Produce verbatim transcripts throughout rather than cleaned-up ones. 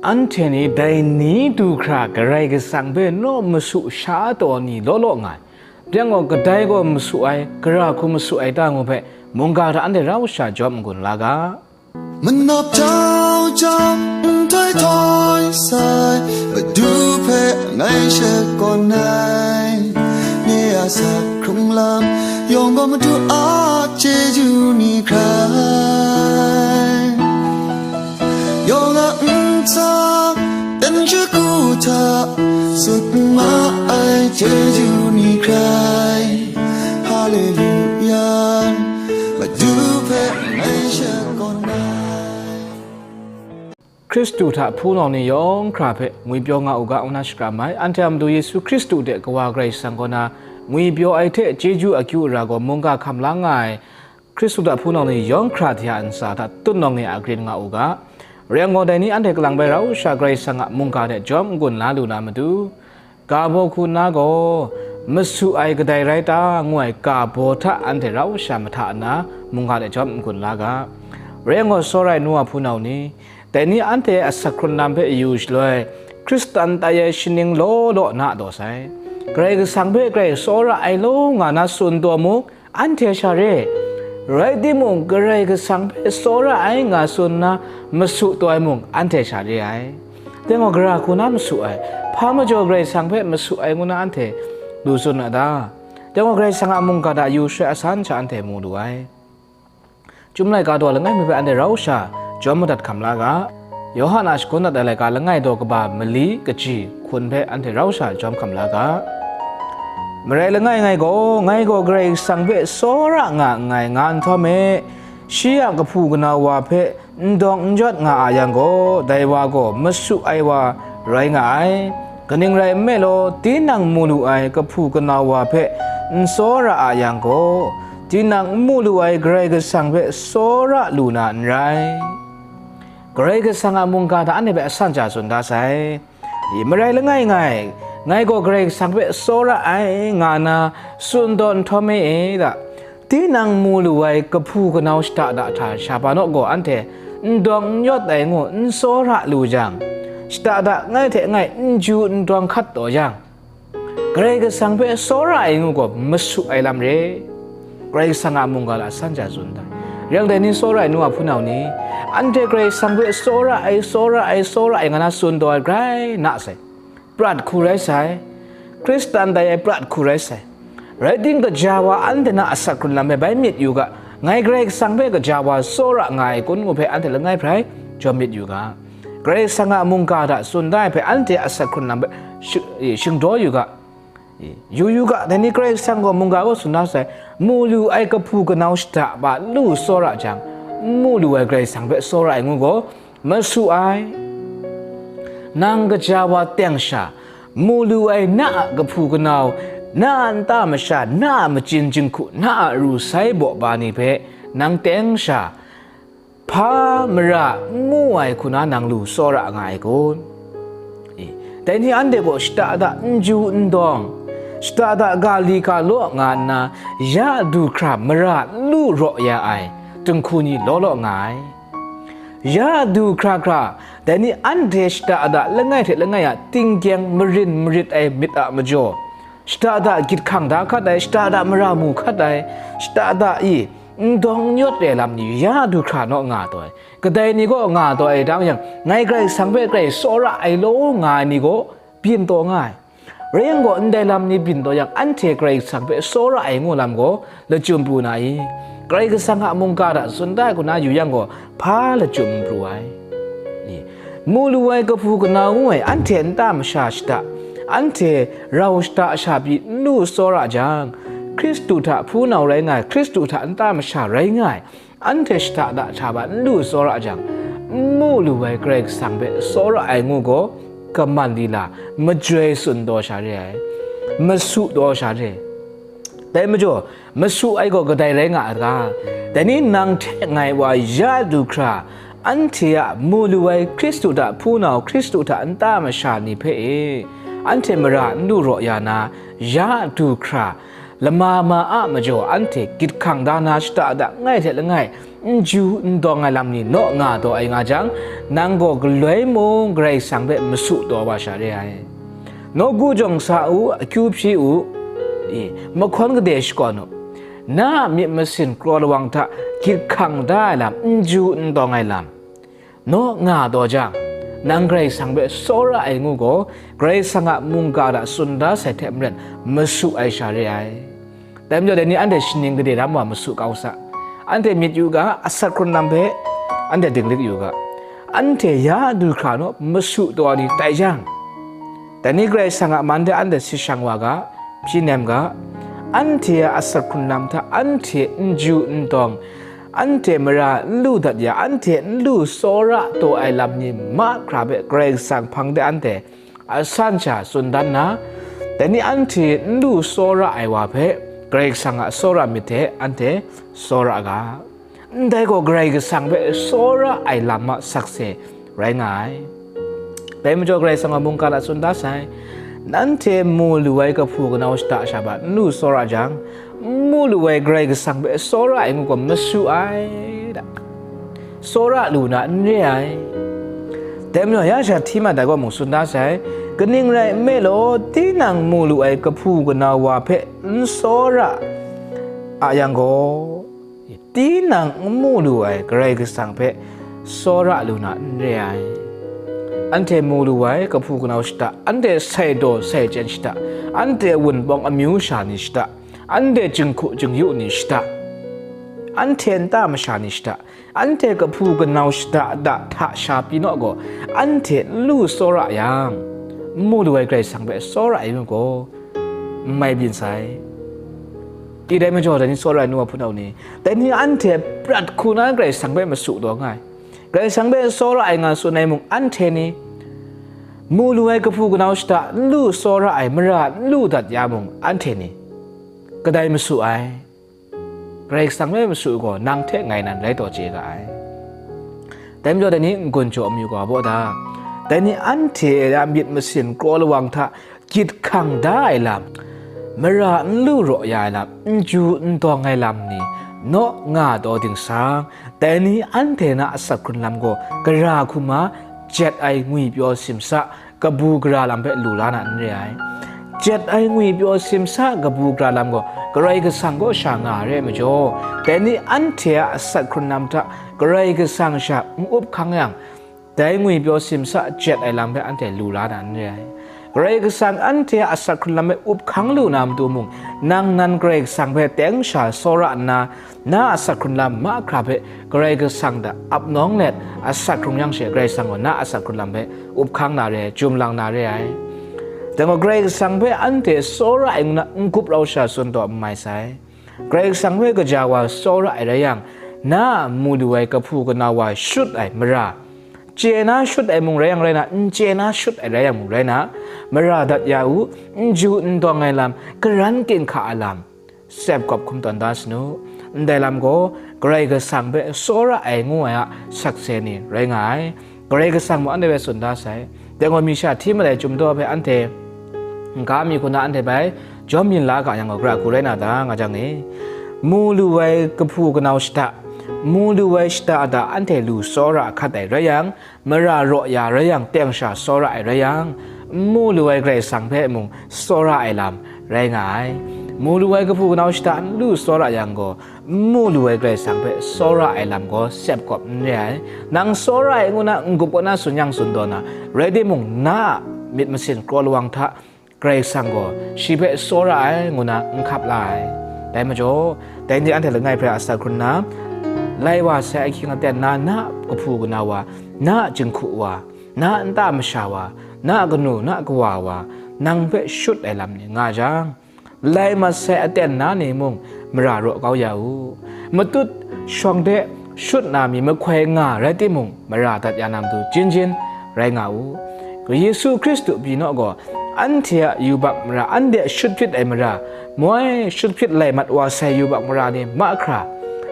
Anhte ni dai ni du hkra Karai Kasang hpe naw masu sha taw ni law law nga ai. Rai yang gaw, kadai gaw masu ai, gara hku masu ai ta ngu hpe mungga hta anhte rau sha jawm n-gun la ga. Manap jau jau, nhtoi htoi sai, Madu hpe ngai shakawn ai. Nye a sa hkrung lam yawng gaw Madu a chyeju ni hkrai. Yawng a ntsa dan shagu hta sut ma ai chyeju ni hkrai. Haleluya, Madu hpe ngai shakawn ai. Hkristu hta hpunau ni yawng hkra hpe ngwipyaw nga u ga, ngu na shakram ai. Anhte a Madu Yesu Hkristu de Kawa Karai Kasang kaw na ngwipyaw ai hte chyeju akyu ara gaw mungga hkam la nga ai Hkristu hta hpunau ni yawng hkra hte a ntsa hta tutnawng e a grin nga u ga. Rai yang gaw, dai ni anhte kalang bai rau sha Karai Kasang a mungga de jawm n-gun la lu na matu, ga baw hku nna gaw, masu ai kadai rai ta, ngu ai ga baw hta anhte rau sha mahta nna mungga de jawm n-gun la ga. Rai yang gaw, tsawra ai nu wa hpunau ni, dai ni anhte a asak hkrun lam hpe yu shaloi, Hkristan tai ai shaning law law na taw sai. Karai Kasang hpe grai tsawra ai law nga na tsun taw mung, anhte sha re. Rai timung, Karai Kasang hpe tsawra ai nga tsun nna masu taw ai mung, anhte sha re ai. Dai gaw, gara hku na masu ai, hpa majaw Karai Kasang hpe masu ai ngu na anhte lu tsun a ta? Dai gaw, Karai Kasang a mungga hta yu shaloi asan sha anhte mu lu ai. Chyum laika daw langai mi hpe anhte rau sha jawm madat hkam la ga. Yawhan a shagun dat ai laika langai daw kaba mali kaji hkun hpe anhte rau sha jawm hkam la ga. Marai langai ngai gaw, ngai gaw Karai Kasang hpe tsawra nga nngai, nga nhtawm e, shi a kahpu kanau wa hpe n dawng n jawt nga a yang gaw, dai wa gaw masu ai wa rai nga ai. Kaning rai nme law, tinang mu lu ai kahpu kanau wa hpe n tsawra a yang gaw, tinang n mu lu ai Karai Kasang hpe tsawra lu na n rai. Karai Kasang a mungga hta anhte hpe asan sha tsun da sai. I, marai langai ngai, ngai gaw Karai Kasang hpe tsawra ai, nga na tsun taw nhtawm e, e ta? Tinang mu lu ai kahpu kanau shada da hta sha pa naw gaw, anhte n dawng n yawt ai ngu n tsawra lu jang, shada da ngai hte ngai n ju n dawng hkat taw yang, Karai Kasang hpe tsawra ai ngu gaw masu ai lam re. Karai Kasang a mungga la san ja tsun da. Rai yang dai ni tsawra ai nu a hpunau ni, anhte Karai Kasang hpe tsawra ai, tsawra ai, tsawra ai nga na tsun taw ai grai na sai. Prat hku rai sai. Hkristan tai ai prat hku rai sai. Rai ting, gaja wa anhte na asak hkrun lam hpe bai myit yu ga, ngai Karai Kasang hpe gaja wa tsawra nga ai kun ngu hpe anhte langai hprai jawm myit yu ga. Karai Kasang a mungga hta tsun da ai hpe anhte asak hkrun lam hpe shi-, e, shingdaw yu ga. E, yu yu ga, dai ni Karai Kasang gaw mungga gaw tsun da sai, mu lu ai kahpu kanau shada pa lu tsawra jang, n mu lu ai Karai Kasang hpe tsawra ai ngu gaw, masu ai. Nang gaja wa teng sha, mu lu ai na a kahpu kanau, na a nta masha, na a majin jinghku, na a ru sai baw ba ni hpe nang teng sha, hpa mara n mu ai hku na nang lu tsawra nga ai kun? E, dai ni anhte gaw shada da n ju n dawng, shada da ga li ga law nga nna, ya du hkra mara n lu raw ya ai dinghku ni law law nga ai. Ya du hkra hkra, dai ni anhte shada da langai hte langai a tinggyeng marin marit ai myit a majaw, shada da gyit hkang da hkat ai, shada da mara mu hkat ai, shada da i n dawng n yawt ai lam ni ya du hkra naw nga taw ai. Kadai ni gaw nga taw ai dang yang, ngai Karai Kasang hpe grai tsawra ai law nga ai ni gaw byin taw nga ai. Rai yang gaw, ndai lam ni byin taw yang, anhte Karai Kasang hpe tsawra ai ngu lam gaw lachyum pru na i? Karai Kasang a mungga hta tsun da ai hku na yu yang gaw, hpa lachyum n pru ai? I, mu lu ai kahpu kanau ngu ai, anhte nta masha shada, anhte rau shada sha pyi n lu tsawra jang, Hkristu hta hpunau rai nga ai, Hkristu hta nta masha rai nga ai, anhte shada da hta ba n lu tsawra jang, n mu lu ai Karai Kasang hpe tsawra ai ngu gaw, kaman lila, majoi tsun taw sha re ai, masu taw sha re ai. Dai majaw, masu ai gaw kadai rai nga a ta? Dai ni nang hte ngai wa ya du hkra, anhte a mu lu ai Hkristu hta hpunau, Hkristu hta nta masha ni hpe e, anhte mara n lu raw ya na, ya du hkra, lama ma a majaw anhte gyit hkang da na shada da langai hte langai, n ju n dawng ai lam ni naw nga taw ai nga jang, nang gaw galoi mung Karai Kasang hpe masu taw wa sha re ai. Nawku jawng sa u, akyu hpyi u, e, mahkawn gade shakawn u, na a myit masin kraw lawang hta gyit hkang da ai lam, n ju n dawng ai lam, naw nga taw jang, nang Karai Kasang hpe tsawra ai ngu gaw, Karai Kasang a mungga hta tsun da sai hte maren masu ai sha re ai. Dai majaw, dai ni anhte shaning gade ram wa masu kau sa. Anhte myit yu ga, asak hkrun lam hpe anhte dinglik yu ga. Anhte ya du hkra naw masu taw ai ni tai jang, dai ni Karai Kasang a man de anhte si shang wa ga, hpyi nem ga. Anhte a asak hkrun lam hta anhte n ju n dawng, anhte mara n lu dat ya, anhte n lu tsawra taw ai lam ni mahkra hpe Karai Kasang hpang de anhte a san sha tsun dan na, dai ni anhte n lu tsawra ai wa hpe Karai Kasang a tsawra myit hte anhte tsawra ga. Ndai gaw Karai Kasang hpe tsawra ai lam a sakse rai nga ai. Dai majaw Karai Kasang a mungga hta tsun da sai, nanhte mu lu ai kahpu kanau shada sha hpa n lu tsawra jang, n mu lu ai Karai Kasang hpe tsawra ai ngu gaw masu ai, da, tsawra lu na n re ai. Dai majaw, ya sha hti mat ai gaw mung tsun da sai, kaning rai nme law, tinang mu lu ai kahpu kanau wa hpe n tsawra a yang gaw, tinang n mu lu ai Karai Kasang hpe tsawra lu na n re ai. Anhte mu lu ai kahpu kanau shada, anhte sai daw sai chyen shada, anhte wunpawng amyu sha ni shada, anhte jinghku jingyu ni shada, anhte nta masha ni shada, anhte kahpu kanau shada da hta sha pyi naw gaw, anhte n lu tsawra yang, n mu lu ai Karai Kasang hpe tsawra ai ngu gaw, n mai byin sai. Dai majaw, dai ni tsawra ai nu wa hpunau ni, dai ni anhte prat hku na Karai Kasang hpe masu taw nga ai. Karai Kasang hpe tsawra ai nga tsun ai mung anhte ni, mu lu ai kahpu kanau shada n lu tsawra ai mara n lu dat ya mung anhte ni, kadai masu ai? Karai Kasang hpe masu gaw nang hte ngai nan rai taw chye ga ai. Dai majaw, dai ni n-gun jaw amyu ga baw da, dai ni anhte a myit masin kraw lawang hta gyit hkang da ai lam, mara n lu raw ya ai lam, n ju n dawng ai lam ni naw nga taw ding sa, dai ni anhte na asak hkrun lam gaw gara hkuma jet ai ngwipyaw simsa, kabu gara lam hpe lu la na n re ai. Jet ai ngwipyaw simsa kabu gara lam gaw Karai Kasang kaw sha nga ai rai majaw, dai ni anhte a asak hkrun lam hta Karai Kasang sha n up hkang yang, dai ngwipyaw simsa jet ai lam hpe anhte lu la na n re ai. Karai Kasang anhte a asak hkrun lam hpe up hkang lu na matu mung, nang nan Karai Kasang hpe teng sha tsawra nna, na a asak hkrun lam mahkra hpe Karai Kasang hta ap nawng let, asak hkrung yang she Karai Kasang gaw na a asak hkrun lam hpe up hkang na re ai, jum lang na re ai. Dai gaw Karai Kasang hpe anhte tsawra ai ngu na n gup rau sha tsun taw n mai sai. Karai Kasang hpe kaja wa tsawra ai rai yang, na a mu lu ai kahpu kanau wa shut ai mara, chye na shut ai mung rai yang rai na, n chye na shut ai rai yang mung rai na, mara dat ya u, n ju n dawng ai lam, karan ginhka a lam, tsep kawp hkum tawn da sanu. Ndai lam gaw Karai Kasang hpe tsawra ai ngu ai a sakse ni rai nga ai. Karai Kasang mung anhte hpe tsun da sai. Dai gaw mi sha hti mat ai chyum daw hpe anhte n ga mi hku na anhte bai jawm yin la ga yang gaw, gara hku rai na ta, nga jang e, mu lu ai kahpu kanau shada, mu lu ai shada hta anhte lu tsawra hkat ai rai yang, mara raw ya rai yang, teng sha tsawra ai rai yang, n mu lu ai Karai Kasang hpe mung tsawra ai lam rai nga ai. Mu lu ai kahpu kanau shada n lu tsawra yang gaw, n mu lu ai Karai Kasang hpe tsawra ai lam gaw tsep kawp n re ai. Nang tsawra ai ngu na n-gup kaw na tsun yang tsun taw na, rai timung, na a myit masin kraw lawang hta Karai Kasang gaw shi hpe tsawra ai ngu na n hkap la ai. Dai majaw, dai ni anhte langai hpe a asak hkrun nna, lai wa sai ahkying aten na, na a kahpu kanau wa, na a jinghku wa, na a nta masha wa, na a kanu, na a kawa wa, nang hpe shut ai lam ni nga jang, lai mat sai aten na ni mung mara raw kau ya u. Matut shawng de shut na mi mahkoi nga rai timung, mara dat ya na matu jin jin rai nga u. Yesu Hkristu pyi naw gaw, anhte a yubak mara, anhte a shut hpyit ai mara, moi shut hpyit lai mat wa sai yubak mara ni mahkra,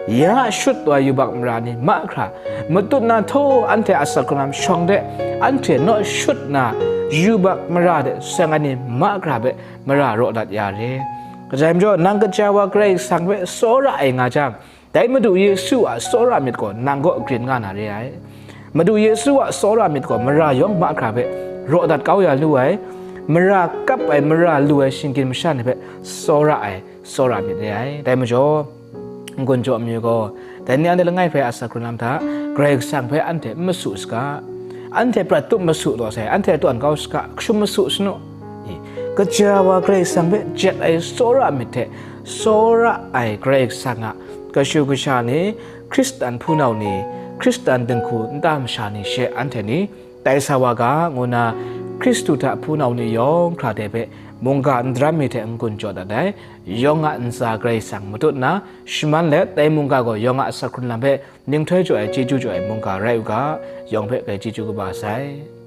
ya shut wa yubak mara ni mahkra, matut na htaw anhte a asak hkrun lam shawng de, anhte naw shut na yubak mara de seng ai ni mahkra hpe mara raw dat ya re. Kaja majaw, nang kaja wa Karai Kasang hpe tsawra ai nga jang, Dai Madu Yesu a tsawra myit gaw nang kaw grin nga na re ai. Madu Yesu a tsawra myit gaw mara yawng mahkra hpe raw dat kau ya lu ai, mara kap ai, mara lu ai shinggyim masha ni hpe tsawra ai tsawra myit re ai. Dai majaw, n-gun jaw amyu gaw, dai ni anhte langai hpe a asak hkrun lam hta, Karai Kasang hpe anhte n masu saga, anhte prat tup masu taw sai, anhte tawn kau saga, hkrum masu sanu. I, kaja wa Karai Kasang hpe jet ai tsawra myit hte, tsawra ai Karai Kasang a kashu kasha ni, Hkristan hpunau ni, Hkristan dinghku nta masha ni she anhte ni tai sa wa ga, ngu nna Hkristu hta hpunau ni yawng hkra de hpe mungga n daram mi hte n-gun jaw dat ai. Yawng a ntsa Karai Kasang matut nna shaman let, dai mungga gaw yawng a asak hkrun lam hpe ninghtoi jaw ai, chyeju jaw ai mungga rai u ga, yawng hpe kai chyeju kaba sai.